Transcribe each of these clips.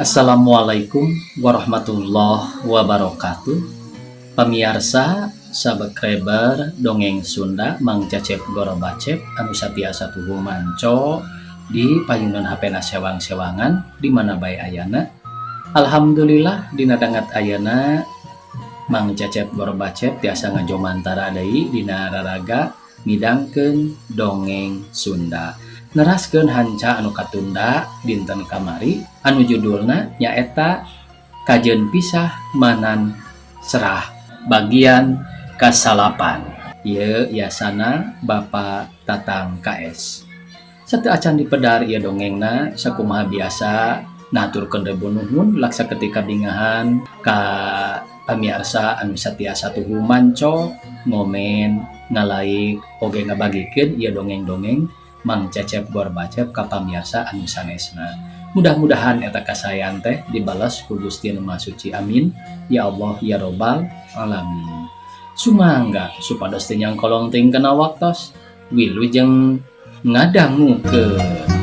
Assalamualaikum warahmatullahi wabarakatuh. Pamiarsa subscriber Dongeng Sunda Mang Cecep Gorobacep anu satiasa tuhu manco di payunan HP na sewang-sewangan di mana bae ayana. Alhamdulillah, dina dangat ayana Mang Cecep Gorobacep tiasa ngajomantara deui dina raraga midangkeun dongeng Sunda, neraskeun hanca anu katunda dinten kamari, anu judulna nyaeta Kajeun Pisah Manan Serah bagian kasalapan. Ieu yasana Bapak Tatang KS. Sateuacan dipedar ieu dongengna, sakumaha biasa ngahaturkeun rebu nuhun laksa ketika bingahan ka pamiarsa anu satiasa tuhu manco, ngomen, ngalaik, oge ngabagikeun ieu dongeng-dongeng Mang Cecep Gorbacep ka pamiarsa anu sanesna. Mudah-mudahan eta kasaean teh dibalas ku Gusti Nu Maha Suci. Amin ya Allah ya Robbal alamin. Sumangga supados teu nyangkolong teuing kana waktos, wilujeng ngadangukeun.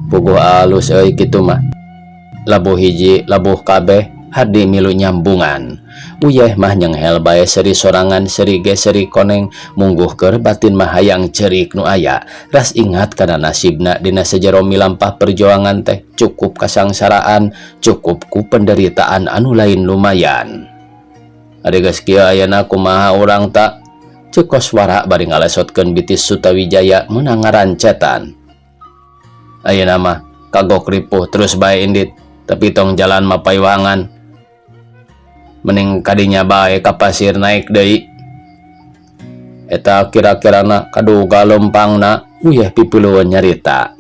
Puguh alus euy kitu mah. Labuh hiji labuh kabeh, Hardi milu nyambungan. Uyeh mah nyenghel bae seuri sorangan, seuri ge seuri koneng, mungguh keur batin mah hayang ceurik nu aya. Ras ingat kana nasibna dina sejero milampah perjuangan teh cukup kasangsaraan, cukup ku penderitaan anu lain lumayan. Ari geus kieu ayeuna kumaha urang ta? Ceuk Koswara bari ngalesotkeun bitis Sutawijaya meunang ngarancetan. Ayeuna mah kagok ripuh terus bae indit, tapi tong jalan mapaywangan. Mending kadinya bae ka pasir naik deui. Eta kira-kirana kaduga lempangna, Uyeh pipilueun nyarita.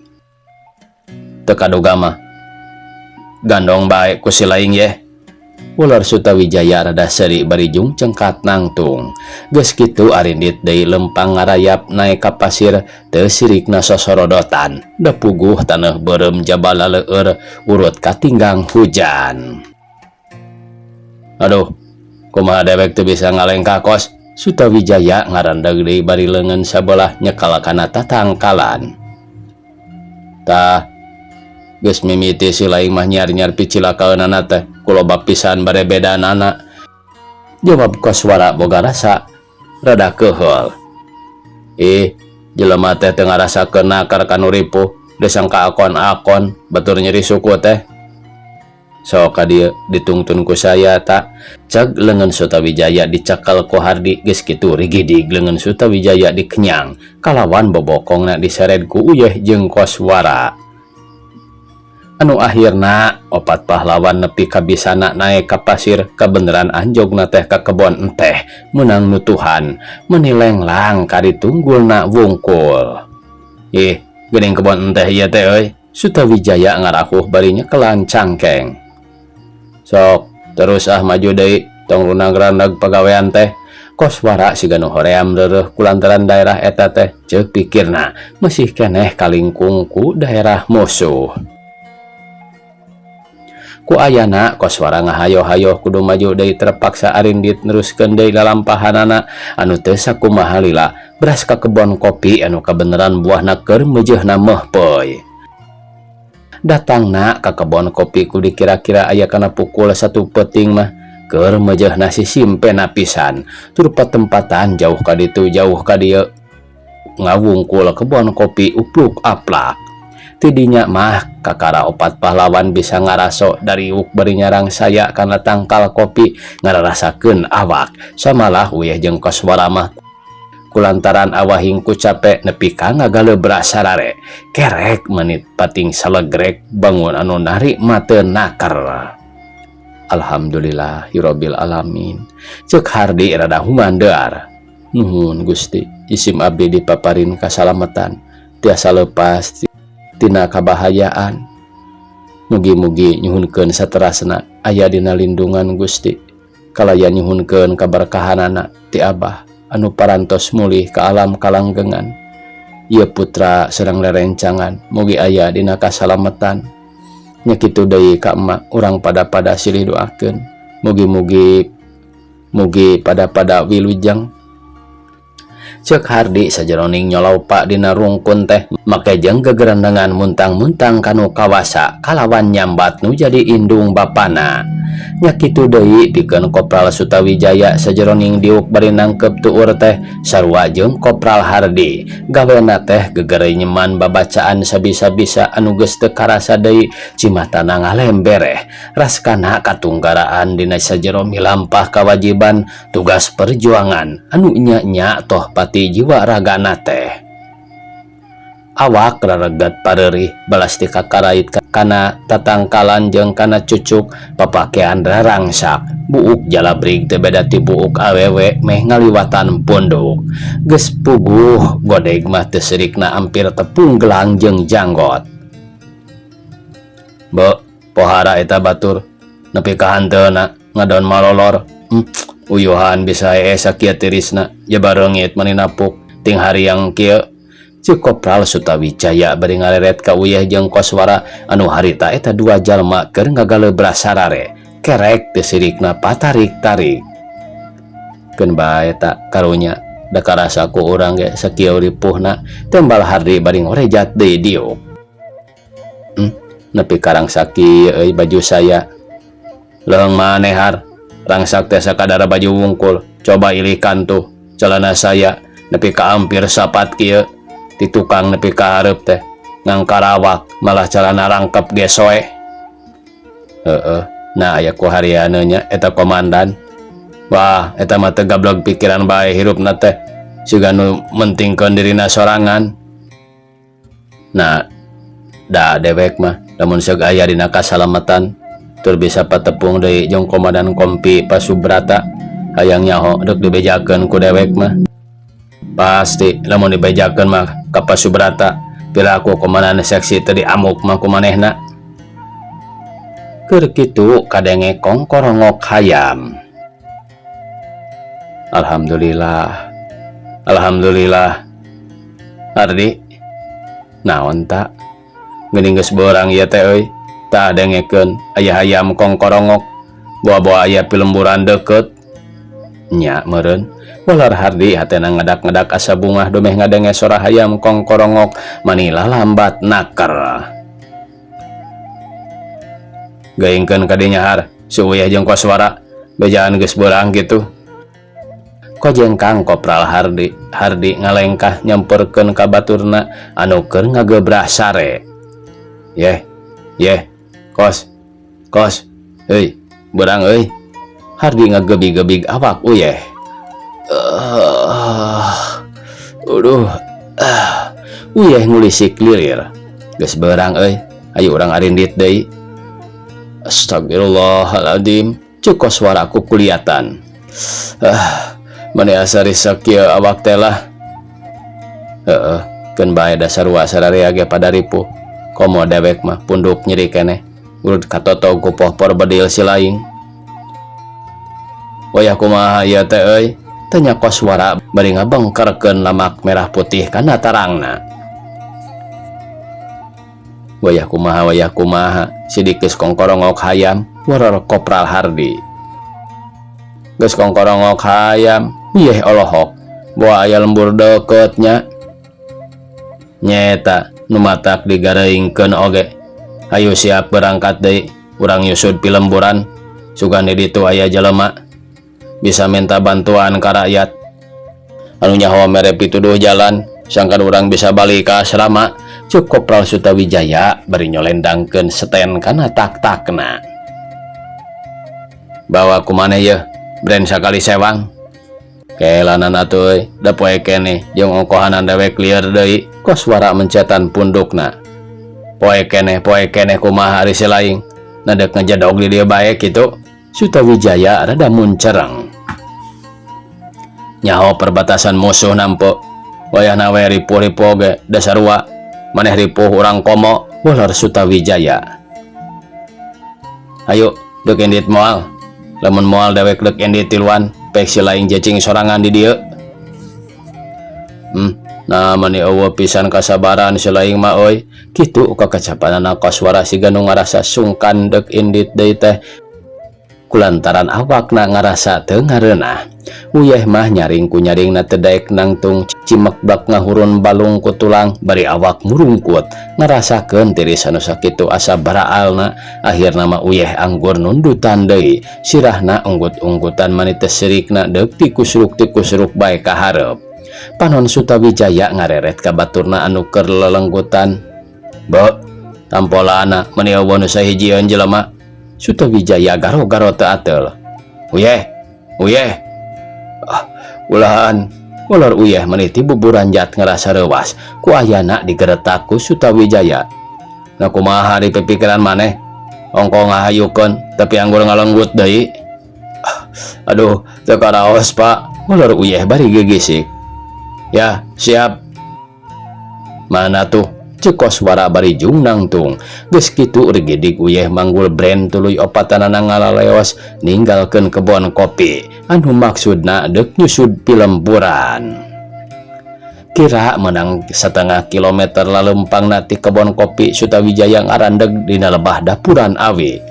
Teu kaduga mah. Gandong bae ku si laing yeh. Ular Sutawijaya rada seuri bari jung cengkat nangtung. Geus kitu arindit deui lempang ngarayap naek ka pasir, teu sirikna sosorodotan. Da puguh taneuh beureum jabala leueur urut katinggang hujan. Aduh, kumaha dewek teu bisa ngalengkah kos? Sutawijaya ngarandeg deui bari leungeun sabelah nyekal kana tatangkalan. Tah, geus mimiti si laing mah nyiar-nyiar picilakaeunana teh, kuloba pisan bare bedanana. Jawab Koswara boga rasa rada keuheul. Ih, jelema teh teu ngarasakeun nakar kanu ripuh, desangka akon-akon batur nyeri suku teh. Sok ka dieu ditungtun ku saya ta. Ceg leungeun Sutawijaya dicekal ku Hardi, geus kitu rigidig leungeun Sutawijaya dikenyang kalawan bobokongna disered ku Uyeh jeung Koswara. Anu akhirna opat pahlawan nepi kabisana naek ka pasir, kabeneran anjogna teh ka kebon enteh meunang nutuhan menilenglang ka ditunggulna wungkul. Ih, geuning kebon enteh ieu teh euy. Sutawijaya ngarahuh bari nyekelan cangkeng. Sok terus ah maju deui, tong runag-ranag pagawean teh. Koswara siga nu hoream reureuh kulantaran daerah eta teh ceuk pikirna masih keneh kalingkung ku daerah musuh. Ku ayana Koswara ngahayo-hayo kudu maju deui, terpaksa arindit neruskeun deui lalampahanana anu teu sakumaha lila beras ka kebon kopi anu kabeneran buahna keur meujeuhna meuhpeuy. Datangna ka kebon kopi ku dikira-kira aya kana pukul 1 peuting mah keur meujeuhna sisimpena pisan, tur patempatan jauh ka ditu jauh ka dieu ngawungkul kebon kopi upluk aplak. Ti dinya mah kakara opat pahlawan bisa ngaraso dariuk bari nyarang saya kana tangkal kopi ngararasakeun awak. Samalah Uyeh jeung Koswara mah kulantaran awahing ku cape nepi ka ngagalebra sarare. Kerek menit pating salegrek bangun anu nari mate naker. Alhamdulillahirabbil alamin. Ceuk Hardi rada humandear. Nuhun Gusti, isim abdi dipaparin kasalamatan tiasa lepas tina kabahayaan. Mugi-mugi nyuhunkeun saterasna aya dina lindungan Gusti. Kalayan nyuhunkeun kaberkahanana ti Abah anu parantos mulih ka alam kalanggengan. Ieu putra sareng rerencangan mugi aya dina kasalamatan. Nya kitu deui ka emak urang pada-pada silih doakeun. Mugi-mugi mugi pada-pada wilujeng. Ceuk Hardi sajeroning nyolaupa dina rungkun teh make jeung gegerendengan muntang-muntang kanu kawasa kalawan nyambat nu jadi indung bapana. Nya kitu deui pikeun Kopral Sutawijaya sajeroning diuk bari nangkep tuur teh sarua jeung Kopral Hardi. Gawena teh gegerenyeman babacaan sabisa-bisa anu geus teu karasa deui cimatana ngalembereh. Raskana katunggaraan dina sajero milampah kawajiban tugas perjuangan anu nya-nya toh pati jiwa ragana teh. Awak raregat pareurih balas ti kakarait kana tatangkalan jeung kana cucuk papakean rarangsak. Buuk jalabrig teu beda ti buuk awewe meh ngaliwatan punduk. Geus puguh godeg mah teu sirikna ampir tepung gelang jeung janggot. Be, pohara eta batur nepi ka hanteuna ngadon malolor. Uyuhan bisa ee sakieu tirisna jaba reungit mani napuk ting hariang kieu. Ceuk Kopral Sutawijaya bari ngareret ka Uyeh jeung Koswara anu harita eta dua jalma keur ngagalebra sarare. Kerek teu sirikna patarik-tarik. Keun bae eta karunya da karasa ku urang ge sakieu ripuhna tembal Hardi bari ngorejat deui diuk. Nepi ka rangsak kieu euy baju saya. Leung maneh har, rangsak teh sakadar baju wungkul. Coba ilikan tuh celana saya nepi ka ampir sapat kieu. Ti tukang nepi ka hareup teh ngangkarawak malah celana rangkep ge soe. Heeh, nah aya ku harianeun nya eta komandan. Wah, eta mah teu gablog pikiran bae hirupna teh. Siga nu mentingkeun dirina sorangan. Nah, da dewek mah lamun seug aya dina kasalamatan tur bisa patepung deui jeung komandan kompi Pasubrata hayang nyaho deuk dibejakeun ku dewek mah. Pasti lamun dibejakeun mah ka Pasubrata piraku komandan seksi teu diamuk mah ku manehna. Keur kitu kadenge kongkorongok hayam. Alhamdulillah. Alhamdulillah. Ardi naon ta? Geuning geus beurang ieu teh euy. Tah dengekeun aya hayam kongkorongok. Boa-boa aya pilemburan deukeut. Nya meureun. Walar Hardi hatena ngadak-ngadak asa bungah dumeh ngadenge sora hayam kongkorongok manila lambat naker. Geuingkeun ka dinya har, si Uyeh jeung Koswara bejaan geus beurang kitu. Kojengkang Kopral Hardi, Hardi ngalengkah nyamperkeun ka baturna anu keur ngagebrah sare. Yeh, yeh, kos, kos, euy, beurang euy. Hardi ngagebig-gebig awak Uyeh. Aduh, Uyeh ngulisik lilir. Geus beurang euy, ayo urang arindit deui. Astagfirullahaladzim, ceuk Koswara kukuliatan. Mani asa risek kieu awak teh lah. Heeh, keun bae dasar sarua sararea ge pada ripuh. Komo dewek mah punduk nyeri keneh. Urut katotog ku pohpor bedil si laing. Wayah kumaha ieu teh euy? Tanya Koswara bari ngabengkerkeun lamak merah putih kana tarangna. Wayah kumaha wayah kumaha sidik geus kongkorongok hayam waror Kopral Hardi. Geus kongkorongok hayam, yeh olohok. Boa aya lembur deukeut nya. Nyaeta nu matak digareuingkeun oge. Hayu siap berangkat deui, urang nyusud pilemburan. Sugan di ditu aya jelema bisa minta bantuan ka rakyat. Anu nyaho mere pituduh jalan. Sangkan urang bisa balik ka asrama. Cuk Kopral Sutawijaya bari nyolendangkeun seten kana tak-takna. Bawa ku maneh yeuh brand sakali sewang. Kelanan atuh euy, da poe keneh jeung ongkohanan dewek lieur deui, Koswara mencetan pundukna. Poe keneh kumaha ari si laing? Na deuk ngejedog di dieu bae kitu. Sutawijaya rada muncereng. Nyaho perbatasan musuh nampo. Wayahna we ripuh-ripuh oge da sarua. Maneh ripuh urang komo, ular Sutawijaya. Ayo, deuk indit moal. Lamun moal dewek deuk indit tiluan, pek si laing cicing sorangan di dieu. Nah mani eueuh pisan kasabaran si laing mah euy. Kitu kakacapanana Koswara siga nu ngarasa sungkan deuk indit deui teh. Kulantaran awakna ngarasa teu ngareunah. Uyeh mah nyaring ku nyaringna teu daek nangtung cimekbak ngahurun balung ku tulang bari awak murungkut ngarasakeun tiris anu sakitu asa baraalna. Akhirna mah uyeh anggur nundutan deui, sirahna unggut-unggutan mani teu sirikna deuk tikusruk-tikusruk bae ka hareup. Panon Sutawijaya ngareret ka baturna anu keur lelenggutan. Be, tampolana meni eueuh nu sahijieun jelema. Sutawijaya garo-garo teu ateul. Uyeh, uyeh. Ah, ulahan. Ular uyeh meni ti buburanjat ngarasa reuwas ku ayana digeretak ku Sutawijaya. Na kumaha di pipikiran maneh? Ongko ngahayukeun tapi anggur ngalenggut deui. Ah, aduh, teu karaos, Pak. Ular uyeh bari gegisik. Ya, siap. Mana tuh? Cek Koswara bari jung nangtung. Geus kitu rigidig uyeh manggul brand tuluy opatanana ngalaleos ninggalkeun kebon kopi anu maksudna deuk nyusud pilemburan. Kira menang setengah kilometer lalempangna ti kebon kopi, Sutawijaya ngarandeg dina lebah dapuran awi.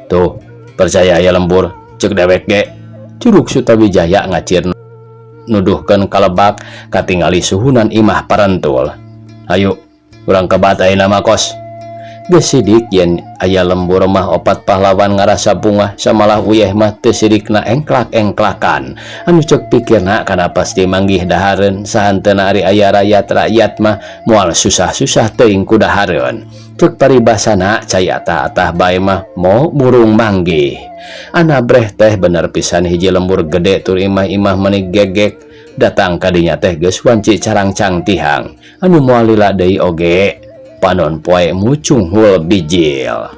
Tuh, percaya aya lembur, cek dewek ge. Curug Sutawijaya ngacir nuduhkeun kalebak katingali suhunan imah parentul. Ayo, urang kebat ayeuna mah, Kos. Geus sidik yen aya lembur mah opat pahlawan ngarasa bungah, samalah uyeh mah teu sidikna engklak-engklakan. Anu cek pikirna kana pasti manggih dahareun, sahanteuna ari aya rakyat-rakyat mah moal susah-susah teuing ku dahareun. Cek paribasana cai atah-atah bae mah mo murung manggih. Anabreh teh bener pisan hiji lembur gede tur imah-imah meni gegek. Datang kadinya teh geus wanci carangcang tihang. Anu moal lila deui oge panon poe mucunghul bijil.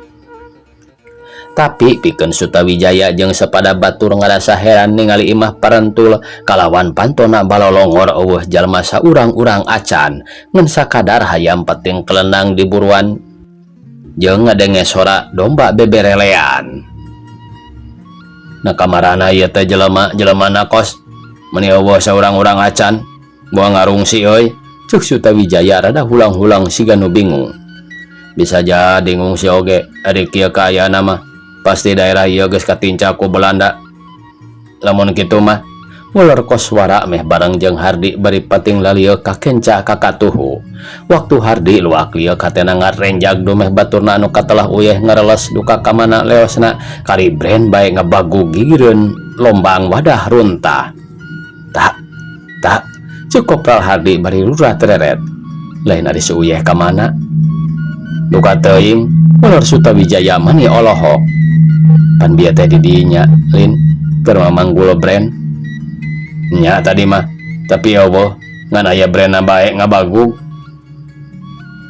Tapi pikeun Sutawijaya jeung sapada batur ngarasa heran ningali imah parentul kalawan pantona balolongor eueuh jalma saurang-urang acan ngan sakadar hayam penting kelenang di buruan jeung ngadenge sora domba beberelean. Na kamarana ieu teh jelema jelemana, Kos? Meni eueuh saurang-urang acan, moal ngarungsi euy. Cek Sutawijaya rada hulang-hulang siga nu bingung. Bisa jadi ngungsi oge, ari kieu kaayaan mah pasti daerah ieu geus katinca ku Belanda. Lamun kitu mah, ular Koswara meh bareng jeung Hardi bari pating lalieuk ka kenca ka katuhu. Waktu Hardi luak lieuk hatena ngarenjag dumeh baturna anu katelah uyeh ngareles duka kamana leosna kari brand bae ngabagu gigireun lombang wadah runtah. Tak, tak, cek Kopral Hardi bari rurat reret. Lain ari si uyeh ka mana? Duka teuing, ular Sutawijaya mani olohok. Pan bieu teh di dinya, lin, keur manggul brand. Nya tadi mah, tapi eueuh ngan aya brandna bae ngabagug.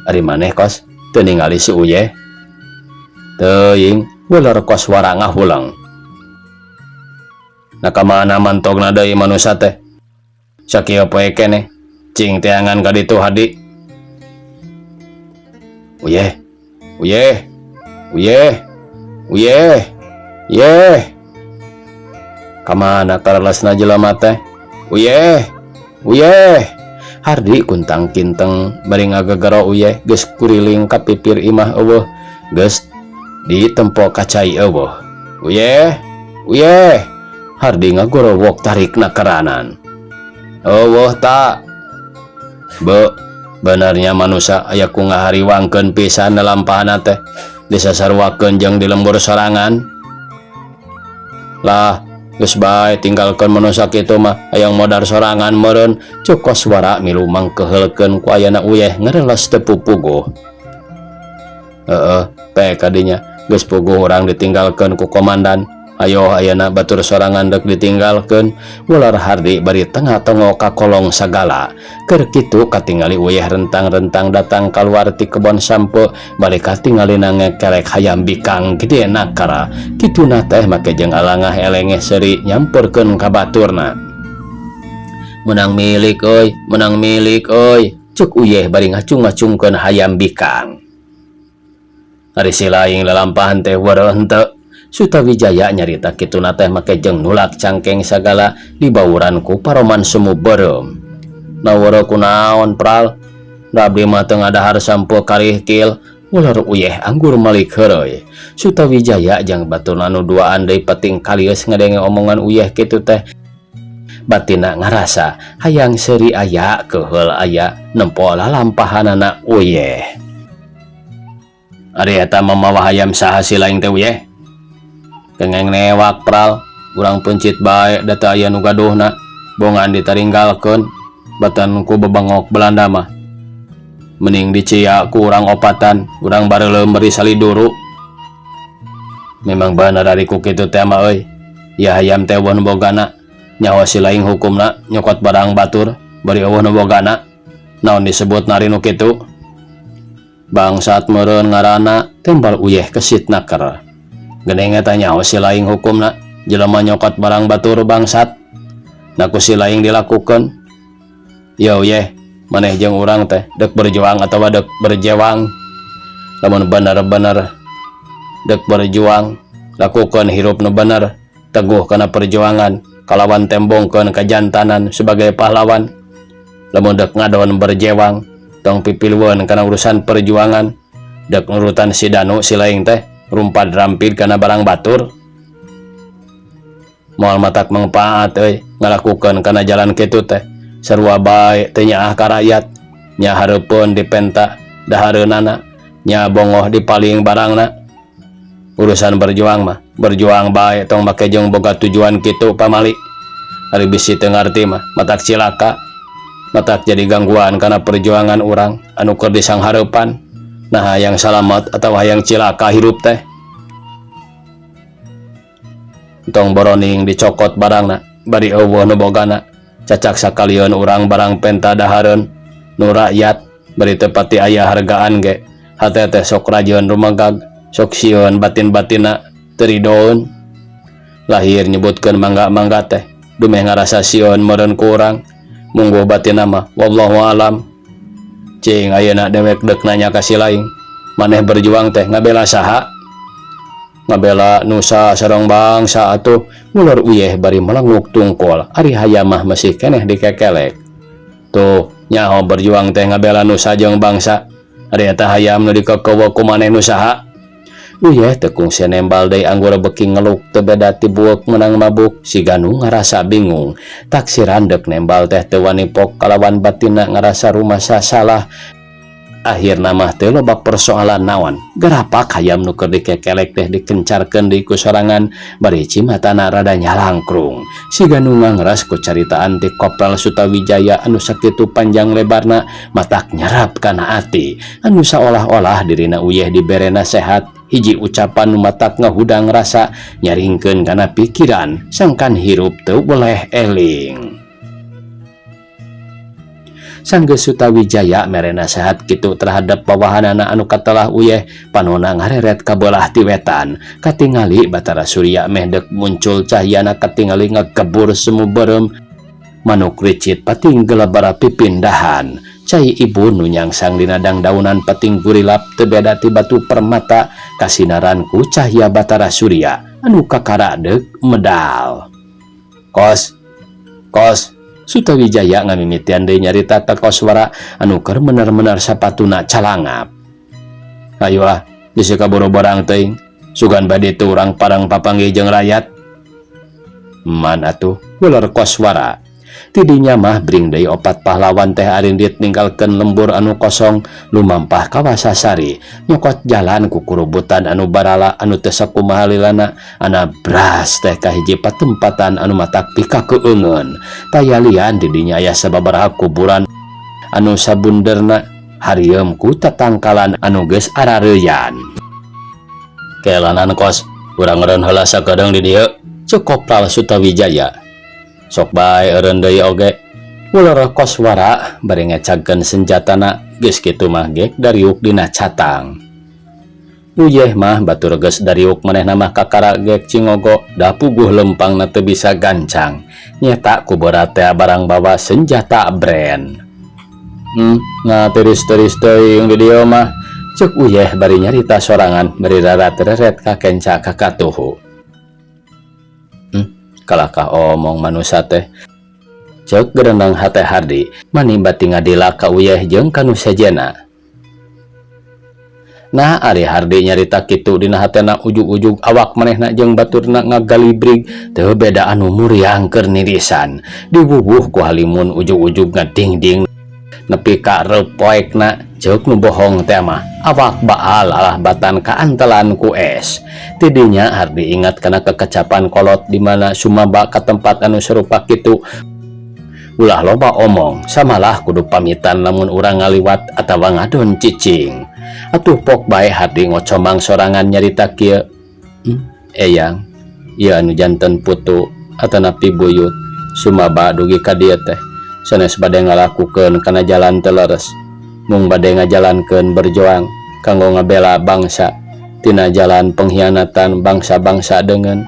Ari maneh, Kos, teu ningali si uyeh? Teuing, ular Koswara ngahuleng. Na kamana mantogna deui manusa teh? Sakieu poe keneh, cing teangan ka ditu, Hadi. Uyeh, uyeh, uyeh, uyeh, yeh. Kamana karalesna jelema teh? Uyeh, uyeh. Hardi kuntang kinteng bari ngagegero uyeh geus kuriling ka pipir imah eueuh, geus ditempo ka cai eueuh. Uyeh, uyeh. Hardi ngagorowok tarikna keranan. Eueuh ta. Be, benernya manusia aya ku ngahariwangkeun pisan lalampahana teh disasaruakeun jeung di lembur sorangan. Lah, Geus bae tinggalkeun mah nu sakitu mah hayang modar sorangan meureun cuk Koswara milu mangkeheulkeun ku ayana Uyeh ngereles teu pupuguh. Heeh, pe kadinya geus puguh urang ditinggalkeun ku komandan. Ayo ayeuna batur sorangan dek ditinggalkeun ular Hardi bari tengah-tengok ka kolong sagala. Keur kitu katingali Uyeh rentang-rentang datang kaluar ti kebon sampeu bari katingalina ngekelek hayam bikang gede nakara. Kituna teh make jeung alangah elengeh seuri nyamperkeun ka baturna. Menang milik euy, menang milik euy, cuk Uyeh bari ngacung-ngacungkeun hayam bikang. Ari si laing lalampahan teh wereuh henteu. Sutawijaya nyarita kituna teh make jeung nulak cangkeng sagala dibauran ku paroman semu beureum. Na wereuh kunaon pral? Da abdi mah teu ngadahar sampeu karihkil, ular Uyeh anggur malik heureuy. Sutawijaya jeung baturna nu duaan deui penting kalieus ngadenge omongan Uyeh kitu teh. Batina ngarasa hayang seuri aya keuheul aya nempo lalampahanana Uyeh. Ari eta mamawa hayam saha si laing teh Uyeh? Kengeng newak pral, urang peuncit bae da teu aya nu gaduhna, bongan ditaringgalkeun, batan ku bebengok Belanda mah. Mending dicia ku urang opatan, urang bareuleum bari saliduru. Memang bener ari ku kitu teh mah euy. Ya hayam teh eueuh nu bogana, nyaho si laing hukumna nyokot barang batur bari eueuh nu bogana. Naon disebut nari nu kitu? Bangsat meureun ngaranna tembal Uyeh kesit naker. Geuning eta nyaho si laing hukumna jelema nyokot barang batur bangsat. Na ku si laing dilakukeun. Yo Uyeh, maneh jeung urang teh dek berjuang atawa dek berjewang. Lamun bener-bener dek berjuang, lakukeun hirup nu bener, teguh kana perjuangan, kalawan tembongkeun kajantanan sebagai pahlawan. Lamun dek ngadon berjewang, tong pipilueun kana urusan perjuangan, dek nurutan si Danu si laing teh rumpad rampid kana barang batur. Moal matak mangpaat euy ngalakukeun kana jalan kitu teh. Sarua bae teu nyaah ka rakyat, nya hareupeun dipenta dahareunana, nya bongoh dipaling barangna. Urusan berjuang mah berjuang bae tong make jeung boga tujuan kitu pamali. Ari bisi teu ngarti mah matak cilaka, matak jadi gangguan kana perjuangan urang anu keur disanghareupan. Nah hayang salamat atau hayang cilaka hirup teh. Tong boroning dicokot barangna bari eueuh nu bogana. Cacak sakalieun urang barang penta dahareun nu rakyat bari teu pati aya hargaan ge. Hate teh sok rajeun rumegag, sok sieun batin-batinna teu ridoeun. Lahir nyebutkeun mangga-mangga teh dumeh ngarasa sieun meureun ku urang. Mungguh batinna mah wallahu alam. Cing ayeuna dewek dek nanya ka si laing, maneh berjuang teh ngabela saha? Ngabela nusa sareng bangsa atuh. Mulur Uyeh bari melenguk tungkul, ari hayam mah masih keneh dikekelek. Tuh nyaho berjuang teh ngabela nusa jeung bangsa. Ari eta hayam nu dikekewe ku maneh nu saha? Uyeh teu kungsi nembal deui anggur beki ngeluk teu beda ti bueuk meunang mabuk. Siga nu ngarasa bingung. Taksiran deuk nembal teh teu wani pok kalawan batinna ngarasa rumasa salah. Akhirna mah teu loba persoalan naon. Gerapak hayam nu keur dikekelek teh dikencarkeun deui ku sorangan bari cimatana rada nyalangkrung. Siga nu ngangras ku caritaan ti Kopral Sutawijaya anu sakitu panjang lebarna matak nyerap kana ati. Anu saolah-olah dirina Uyeh dibere nasehat hiji ucapan nu matak ngahudang rasa nyaringkeun kana pikiran sangkan hirup teu boleh eling. Sanggeus Sutawijaya mere nasehat kitu terhadap bawahanana anu katelah Uyeh, panona ngareret ka beulah ti wetan. Katingali Batara Surya meh deuk muncul cahyana katingali ngagebur semu beureum. Manuk ricit pating gelebara pipindahan. Cai ibu nu nyangsang dina dangdaunan pating gurilap teu beda ti batu permata kasinaran ku cahya Batara Surya anu kakara deuk medal. Kos, kos, Sutawijaya ngamimitian deui nyarita ka Koswara anu keur mener-mener sapatuna calangap. Ayo ah, bisi kaburu borang teuing. Sugan bade teu urang parang papanggih jeung rakyat. Man atuh, ular Koswara. Tidinya mah bring deui opat pahlawan teh arindit ninggalkeun lembur anu kosong lumampah ka Wasasari nyokot jalan ku kurubutan anu barala anu teu sakumaha lilana anabras teh ka hiji patempatan anu matak pikakeungeun. Tayalian di dinya aya sababaraha kuburan anu sabunderna harieum ku tatangkalan anu geus arareuyan. Kelanan kos, urang eureun heula sakedeung di dieu, ceuk Kopral Sutawijaya. Sok bae eureun deui oge. Uler Koswara bari ngecagkeun senjatana geus kitu mah gek dariuk dina catang. Uyeh mah batur geus dariuk manehna mah kakara gek cingogo da puguh lempangna teu bisa gancang. Nyeta ku berat teh barang bawa senjata brand. Nah tiris-tiris teuing di dieu mah, ceuk Uyeh bari nyarita sorangan bari rarat-reret ka kenca ka katuhu. Kalakah omong manusa teh, ceuk gereneng hate Hardi mani bati ngadila ka Uyeh jeung ka nu sejenna. Nah ari Hardi nyarita kitu dina hatena ujug-ujug awak manehna jeung baturna ngagalibrig teu beda anu muriang keur nirisan diwuwuh ku halimun ujug-ujug ngadingding nepi ka reupoekna. Ceuk nu bohong teh mah awak baal alah batan kaantelan ku es. Tidinya Hardi ingat kana kekecapan kolot di mana sumaba ka tempat anu serupa kitu ulah loba omong samalah kudu pamitan lamun urang ngaliwat atawa ngadon cicing. Atuh pok bae Hardi ngocomang sorangan nyarita kieu, eyang ieu anu janten putu atanapi buyut sumaba dugi ka dieu teh sanes bade ngalakukeun kana jalan teu leres mung bade ngajalankeun berjuang kanggo ngabela bangsa tina jalan pengkhianatan bangsa-bangsa deungeun.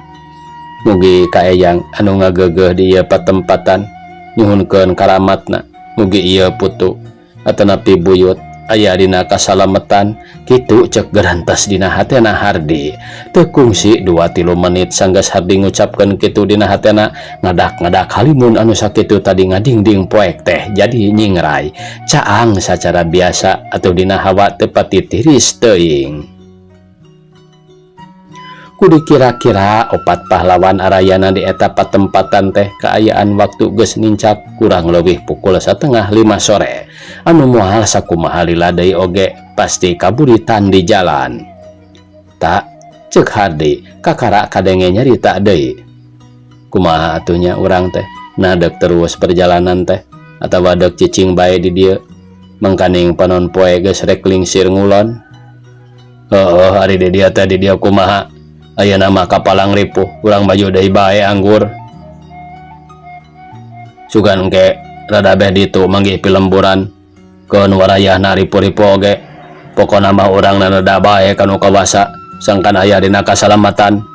Mugi ka eyang anu ngageugeuh di ieu patempatan nyuhunkeun karamatna, mugi ieu putu atanapi buyut aya dina kasalametan. Kitu cek gerantas dina hatena Hardi. Teu kungsi 2-3 menit sanggeus Hardi ngucapkeun kitu dina hatena, ngadak-ngadak halimun anu sakitu tadi ngadingding poek teh jadi nyingrai caang sacara biasa atau dina hawa teu pati tiris teuing. Ku dikira-kira opat pahlawan arayana di eta patempatan teh kaayaan waktu geus nincak kurang leuwih pukul 4.30 sore anu moal sakumaha lila deui oge pasti kaburitan di jalan. Tak ceuk Hardi kakara kadenge nyarita deui, kumaha atuh nya urang teh, nah deuk terus perjalanan teh atawa deuk cicing bae di dieu mangkaning panon poe geus rek lingsir ngulon? Heueuh, ari di dieu teh di dieu kumaha ayeuna mah kapalang ripuh, urang maju deui bae anggur. Sugan engke rada beh ditu manggih pilemburan keun warayahna ripuh-ripuh oge. Pokona mah urang naneda bae kanu kawasa sangkan aya dina kasalamatan.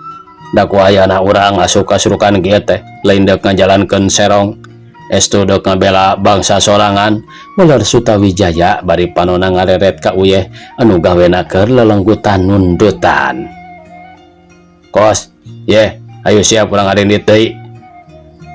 Da ku ayana urang asup kasurukan kieu teh lain deuk ngajalankeun serong, estu deuk ngabela bangsa sorangan, uler Sutawijaya bari panona ngareret ka Uyeh anu gawena keur lelenggutan nundutan. Kos, ye, ayo siap urang arindit deui.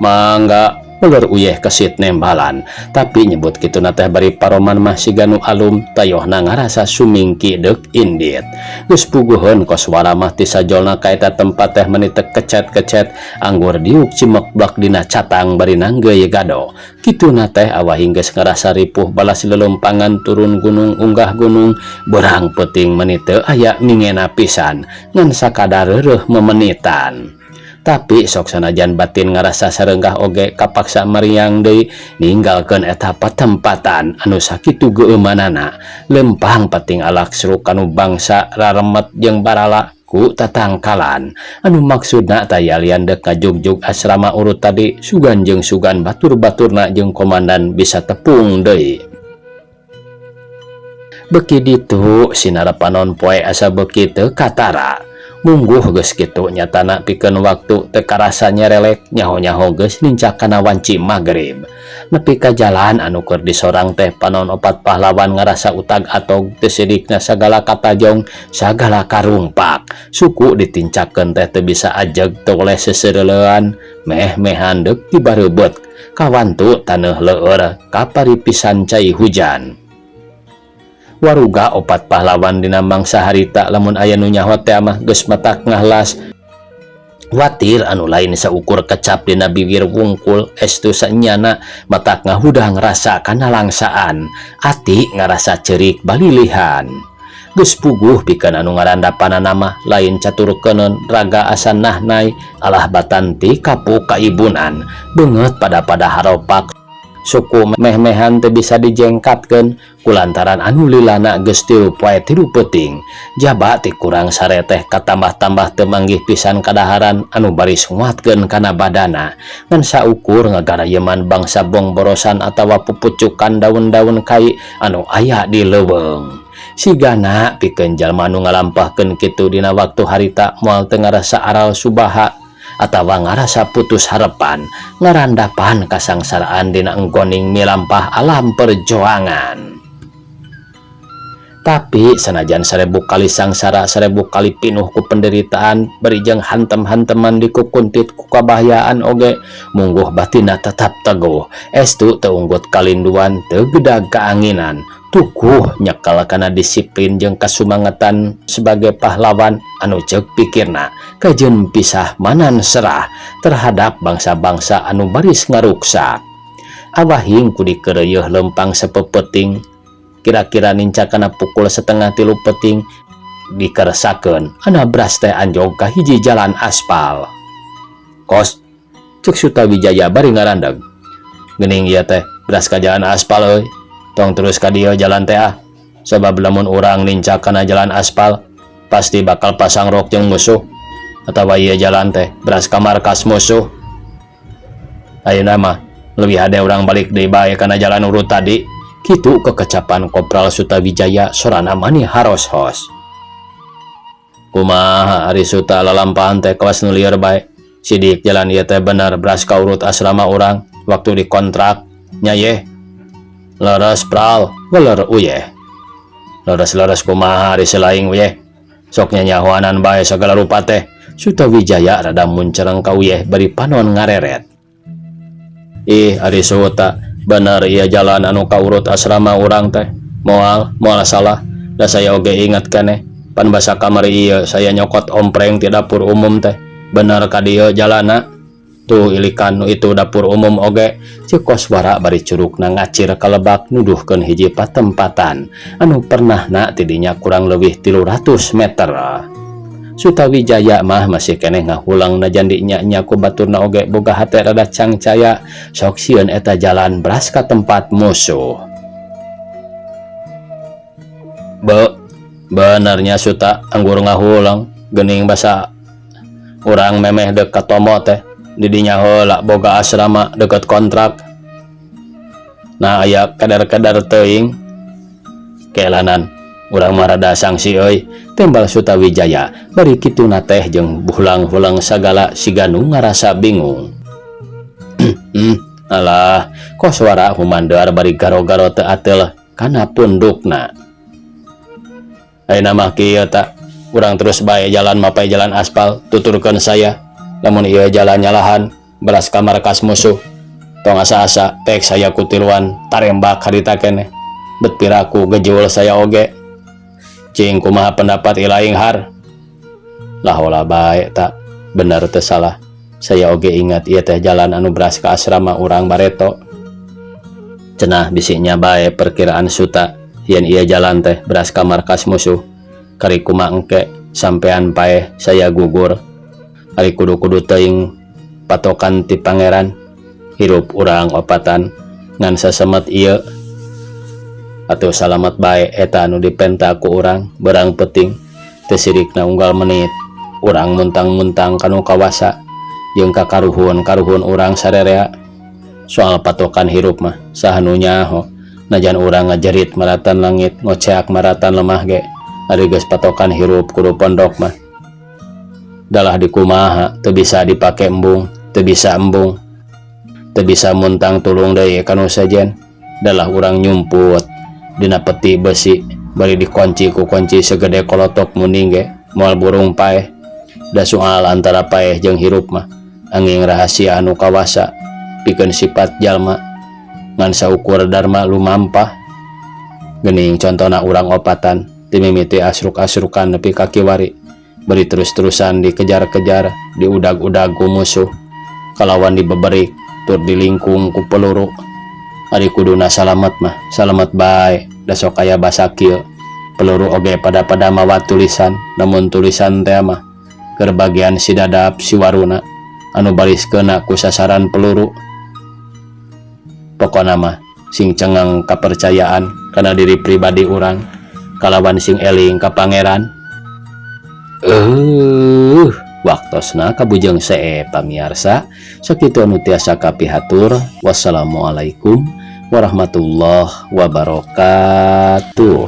Mangga, uler Uyeh kesit nembalan, tapi nyebut kituna teh bari paroman mah siga nu alum tayohna ngarasa sumingki deuk indit. Geus puguheun Koswara mah ti sajolna ka eta tempat teh meuni teu kecet-kecet anggur diuk cimekblak dina catang bari nanggeuy gado. Kituna teh awah geus ngarasa ripuh balas lelumpangan turun gunung unggah gunung beurang peuting meuni teu aya mingena pisan ngan sakadar reureuh memenitan. Tapi sok sanajan batin ngarasa sareunggah oge kapaksa meriang deui ninggalkeun eta patempatan anu sakitu geueumanana lempang pating alak seruk kanu bangsa raremet jeung barala ku tatangkalan anu maksudna tayalian deuk ngajugjug asrama urut tadi sugan jeung sugan batur-baturna jeung komandan bisa tepung deui. Beki ditu sinar panon poe asa beki teu katara. Mungguh geus kitu nyatana pikeun waktu teu karasa nyerelek nyaho-nyaho geus nincak kana wanci magrib. Nepi ka jalan anu keur disorang teh panon opat pahlawan ngarasa utag atog teu sidikna sagala katajong sagala karumpak. Suku ditincakeun teh teu bisa ajeg teu oleh seseureuleuan meh-mehan deuk tibareubet kawantu taneuh leueur kaparipisan cai hujan. Waruga opat pahlawan dina mangsa harita lamun aya nu nyaho teh mah geus matak ngahlas. Watir anu lain saukur kecap dina bibir wungkul estu sanyana matak ngahudang rasa kanalangsaan ati ngarasa cerik balilihan. Geus puguh pikeun anu ngarandapanana mah lain catur keuneun raga asa nahnai alah batanti kapuk kaibunan beungeut pada-pada haropak suku meh-mehan teu bisa dijengkatkeun kulantaran anu lilana geus 3 poe 3 peuting jaba ti kurang sare teh katambah-tambah teu manggih pisan kadaharan anu baris nguatkeun kana badana ngan saukur ngagarayeman bangsa bongborosan atawa pupucukan daun-daun kai anu aya di leuweung. Sigana pikeun jalma anu ngalampahkeun kitu dina waktu harita moal teu ngarasa aral subaha atawa ngarasa putus harapan ngarandapan kasangsaraan dina enggoning milampah alam perjuangan. Tapi sanajan 1000 kali sangsara 1000 kali pinuh ku penderitaan bari jeung hantem-hanteman dikukuntit ku kabahyaan oge mungguh batinna tetap teguh estu teu unggut kalinduan teu gedag kaanginan tukuh nyekal kana disiplin jeung kasumangetan sebagai pahlawan anu ceuk pikirna kajeun pisah manan serah terhadap bangsa-bangsa anu baris ngaruksak. Awahing ku dikeureuyeih lempang sapepeting kira-kira nincak kana pukul setengah tilu peting dikeresakeun anabras teh anjog ka hiji jalan aspal. Kos cek Sutawijaya bari ngarandeg geuning ieu teh beras ka jalan aspal euy tong terus ka dieu jalan teh ah sabab lamun urang nincak kana jalan aspal pasti bakal pasang rok jeung musuh atawa ieu jalan teh beras ka markas musuh. Ayeuna mah leuwih hade urang balik deui bae kana jalan urut tadi. Kitu kekecapan Kopral Sutawijaya sorana mani haros-hos. Kumaha ari Suta lalampahan teh kawas nu lieur bae. Sidik jalan ieu teh bener beras ka urut asrama urang waktu dikontrak nya ye. Leres pral weler uyeh. Leres-leres kumaha ari selaing uyeh. Sok nyanyahoanan bae sagala rupa teh. Sutawijaya rada muncereng ka uyeh bari panon ngareret. Ih ari Suta bener ieu jalan anu kaurut asrama urang teh moal moal salah da saya oge ingat keneh pan basa kamari ieu saya nyokot ompreng ti dapur umum teh bener ka dieu jalanna tuh ilikan nu itu dapur umum oge ceuk Koswara bari curugna ngacir ka lebak nuduhkeun hiji patempatan anu pernahna ti dinya kurang leuwih 300 meter. Sutawijaya mah masih keneh ngahulang najan di nya-nya ku baturna oge boga hate rada cangcaya sok sieun eta jalan beras ka tempat musuh. Be, benernya Suta anggur ngahulang geuning basa urang memeh dek ka tomo teh didinya heula boga asrama deket kontrak. Nah aya kadar-kadar teuing kelanan urang mah rada sangsi euy tembal Sutawijaya bari kituna teh jeung hulang-hulang sagala siga nu ngarasa bingung. Alah Koswara humandear bari garo-garo teu ateul kana pundukna. Ayeuna mah kieu ta urang terus bae jalan mapai jalan aspal tuturkeun saya lamun ieu jalan nyalahan beras ka markas musuh tong asa-asa pek saya kutiluan tarembak harita keneh bet piraku gejul saya oge. Cing kumaha pendapat ilaing har lah olah bae tak bener teu salah saya oge ingat ieu teh jalan anu beras ka asrama urang bareto cenah bisinya bae perkiraan Suta yen ieu jalan teh beras ka markas musuh kari kumaha engke sampean paeh saya gugur ari kudu-kudu teuing patokan ti pangeran hirup urang opatan ngan sasemet ieu atuh salamet bae eta anu dipenta ku urang berang penting teu sirikna unggal menit urang muntang-muntang kanu kawasa jeung kakaruhun-karuhun urang sarerea soal patokan hirup mah saha nu nyaho najan urang ngajerit maratan langit ngoceak maratan lemah ge ari geus patokan hirup kudu pondok mah dalah dikumaha teu bisa dipake embung teu bisa embung teu bisa muntang tulung deui kanu sejen dalah urang nyumput dina peti besi bari dikunci ku kunci segede kolotok muning ge moal burung paeh da soal antara paeh jeung hirup mah angin rahasia anu kawasa pikeun sifat jalma ngan saukur dharma lumampah geuning contona urang opatan ti mimiti asruk-asrukan nepi ka kiwari Bari terus-terusan dikejar-kejar, diudag-udag ku musuh, kalawan dibeberik tur dilingkung ku peluru. Ari kuduna salamet mah salamet bae, da sok aya basa kieu, peluru oge pada-pada mawa tulisan, namun tulisan teh mah keur bagian si Dadap, si Waruna anu baris kena ku sasaran peluru. Pokona mah sing cengang kepercayaan kana diri pribadi urang kalawan sing eling ka Pangeran. Waktosna kabujeng see, pamiarsa. Sakitu anu tiasa kapihatur. Wassalamualaikum warahmatullahi wabarakatuh.